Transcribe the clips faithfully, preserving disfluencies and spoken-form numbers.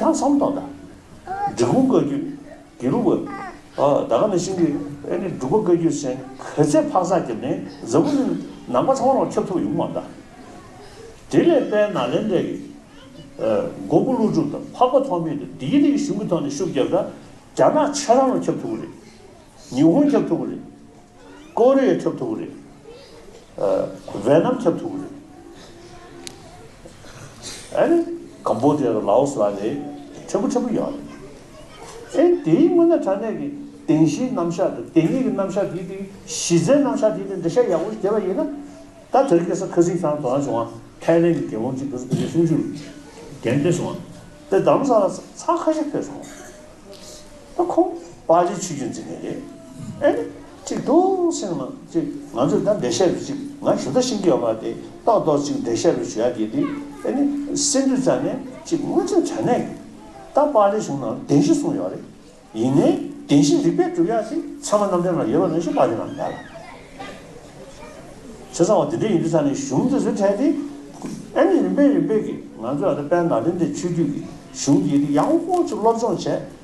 ཐང་བསམ་བཏང་ད། འབྲི་གུང་བཀའ་བརྒྱུད། དགེ་ལུགས་པ། ཨ་ད་ག་ནང་བཞིན་གྱི་ཨ་ནི་འབྲུག་པ་བཀའ་བརྒྱུད་ཟེར་ག་ཚད་འཕག་འཚག་བརྒྱབ་ནའི་འཛམ་བུ་གླིང་ནང་པ་ཚང་མ་ལ་ཁྱབ་ཐུབ་ཡོང་མ་རེད་ད། དེ་ལས་དཔལ་ནཱ་ལེནྡྲའི་གི་ཨ་མགོན་པོ་ཀླུ་སྒྲུབ་དང་འཕགས་པ་ཐོགས་མེད་དང་བདེ་སྐྱིད་གླིང་གི་གཞུང་གི་ཐོག་ནས་ཤུགས་བརྒྱབ་ད། རྒྱ་ནག་ཆ་ཚང་ལ་ཁྱབ་ཐུབ་ཀྱི་རེད། ཉི་ཧོང་ཁྱབ་ཐུབ་ཀྱི་རེད། ཀོ་རི་ཡ་ཁྱབ་ཐུབ་ཀྱི་རེད། ཨ་ཝེ་ནམ་ཁྱབ་ཐུབ་ཀྱི་རེད། ཨ་ནི་ཀམ་བོ་ཌི་ཡ་དང་ལའོ་སི་ལ་ནི་ཕྲན་བུ་ཕྲན་བུ་ཡོད་རེད། ཨེ་དེའི་སྔོན་ན་དྲང་གནས་ཀྱི་བདེན་བཞིའི་རྣམ་གཞག་དང་བདེན་གཉིས་ཀྱི་རྣམ་གཞག་དེ་དེ་གཞི་རྩའི་རྣམ་གཞག་དེ་དེ་འགྲེལ་བཤད་ཡག་པོ་ཞིག་བརྒྱབ་པ་ཡིན་ན། ད་དེ་རིང་ཁ་སང་ཁ་སང་ཚང་དོ་སྣང་བྱུང་བ། ཐའི་ལེན་གྱི་རྒྱལ་ཡོངས་ཀྱི་ག་ཚོད་ཕེབས་སོང་ཅུ་རྒན་ཕེབས་སོང་བ། དེ་རྡ་རམ་ས་ལ་ཚ་ཁ་ཤས་ཕེབས་སོང་། ད་ཁོང་པཱ་ལིའི་ཆོས་བརྒྱུད་འཛིན་མཁན་རེད། ཨེ་ནི་ཅིག་འདུག་སེ་ང་ཅིག་ང་ཚོས་ད་འགྲེལ་བཤད་རེ་ཅིག་ང་ཞུ་ད་ཤེས་ཀྱི་ཡོད་མ་རེད་དེ། ཏག་ཏག་ཅིག་འགྲེལ་བཤད་རེ་ཞུ་ཡ་དེ་དེ་ཨེ་ནི་སེམས་འདུན་ཙམ་ནས་ཅིག་སྔོན་ཆད་དྲང་གནས་ཀྱི་ད་པཱ་ལིའི་གཞུང་ནང་བདེན་བཞི་གསུངས་ཡོད་རེད། ཡིན་ནའི་བདེན་བཞི་རིགས་པས་གྲུབ་ཡག་དེ་ཚད་མ་རྣམ་འགྲེལ་ནང་ཡོད་པ་ནང་བཞིན་པར་དེ་ནང་མེད་ལ། བྱས་ཙང་བ་དེ་འདྲ་ཡིན་དུས་ཙང་ནས་གཞུང་དེ་ཚོའི་གྲས་དེ་ཨ་ནི་རིམ་པས་རིམ་པས་ཀྱིས་ང་ཚོས་ཨ་ནི་དཔལ་ནཱ་ལེནྡྲའི་ཆོས་བརྒྱུད་ཀྱི་གཞུང་དེ་དེ་ཡག་པོ་ཅིག་སློབ་སྦྱོང་བྱས།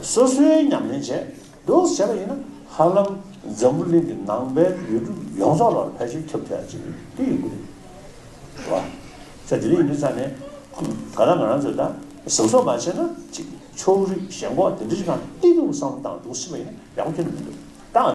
སོ་སོའི་ཉམས་ལེན་བྱས། འདུག་བྱས་པ་ཡིན་ན་ཧ་ལམ་འཛམ་བུ་གླིང་གི་ནང་པའི་ཡུལ་གྲུ་ཡོངས་རྫོགས་ལ་ཕལ་ཆེར་ཁྱབ་ཐུབ་ཡག་ཅིག་དེ་ཡོང་གི་རེད། རེད་བ། ས་དེ་འདྲ་ཡིན་དུས་ཙང་ནས་ག་ལ་ང་རང་ཚོས་ད་གཟབ་གཟབ་མ་བྱས་ན་ཅིག་ཕྱོགས་རིས་ཞེན་ཁོག་དེ་འདྲ་ཞིག་གང་ཏི་ཏུ་བསམ་བཏང་འདུག་ཟེར་བ་ཡིན་ན་ཡག་པོ་ཁྱོན་ནས་མི་འདུག